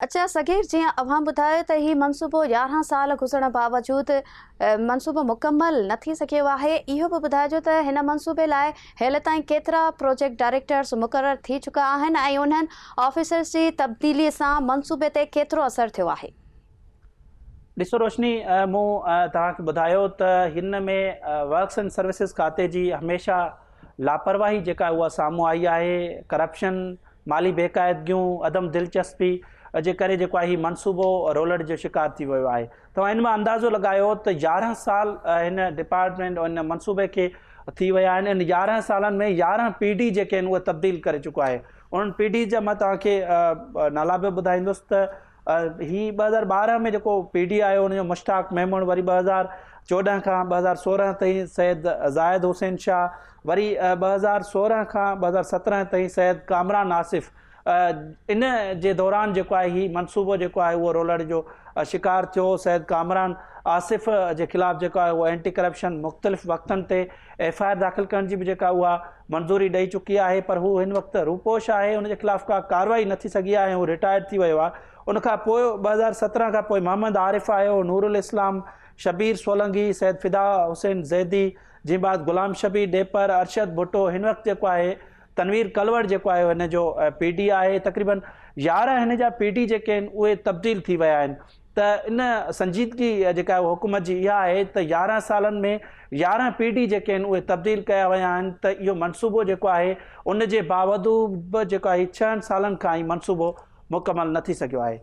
اچا صغير جيئن اوهان ٻڌايو ته هي منصوبو 11 سال گذرڻ باوجود منصوبو مڪمل نه ٿي سگهيو آهي، اهو به ٻڌائجو ته هن منصوبي لاء هيل تائين ڪيترا پروجيڪٽ ڊائريڪٽرز مقرر ٿي چڪا آهن ۽ انهن آفيسرز جي تبديلي سان منصوبي تي ڪيترو اثر ٿيو آهي؟ ڏسو روشني مون توهان کي ٻڌايو ته هن ۾ ورڪس اينڊ سروسز کاتي جي هميشه لاپرواهي جيڪا اها سامهون آئي آهي، ڪرپشن، مالي بيقاعدگيون، عدم دلچسپي جي ڪري جيڪو آهي هي منصوبو رولڙ جو شڪار ٿي ويو آهي. توهان ان مان اندازو لڳايو ته 11 سال هن ڊپارٽمينٽ ان منصوبي کي ٿي ويا آهن، ان 11 سالن ۾ 11 پي ڊي جيڪي آهن اهي تبديل ڪري چڪو آهي. انهن پي ڊيز جا مان توهان کي نالا به ٻڌائيندس ته هي 2012 ۾ جيڪو پي ڊي آيو ان جو مشتاق ميمڻ، وري 2014 کان 2016 تائين سيد زاهد حسين شاهه، وري 2016 کان 2017 تائين سيد ڪامران آصف، ان جي دوران جيڪو آهي هي منصوبو جيڪو آهي اهو رولڙ جو شڪار ٿيو. سيد ڪامران آصف جي خلاف جيڪو آهي اهو اينٽي ڪرپشن مختلف وقتن تي ايف I R داخل ڪرڻ جي به جيڪا اها منظوري ڏئي چڪي آهي پر هو هن وقت روپوش آهي، ان جي خلاف ڪا ڪارروائي نه ٿي سگهي آهي ۽ هو رٽائرڊ ٿي ويو آهي. ان کان پوء 2017 کان پوء محمد عارف آيو، نورالاسلام، شبير سولنگي، سيد فدا حسين زيدي، جنهن بعد غلام شبير ڏيپر، ارشد ڀٽو، هن وقت جيڪو آهي تنوير ڪلوڙ جيڪو آهي هن جو پي ڊي آهي، تقريبن 11 هن جا پي ڊي جيڪي آهن اهي تبديل ٿي ويا آهن ته ان سنجيدگي جيڪا آهي حڪومت جي اها آهي ته 11 سالن ۾ 11 پي ڊي جيڪي آهن اهي تبديل ڪيا ويا آهن ته اهو منصوبو جيڪو آهي ان جي باوجود به جيڪو آهي 6 سالن کان هي منصوبو مڪمل نه ٿي سگهيو آهي.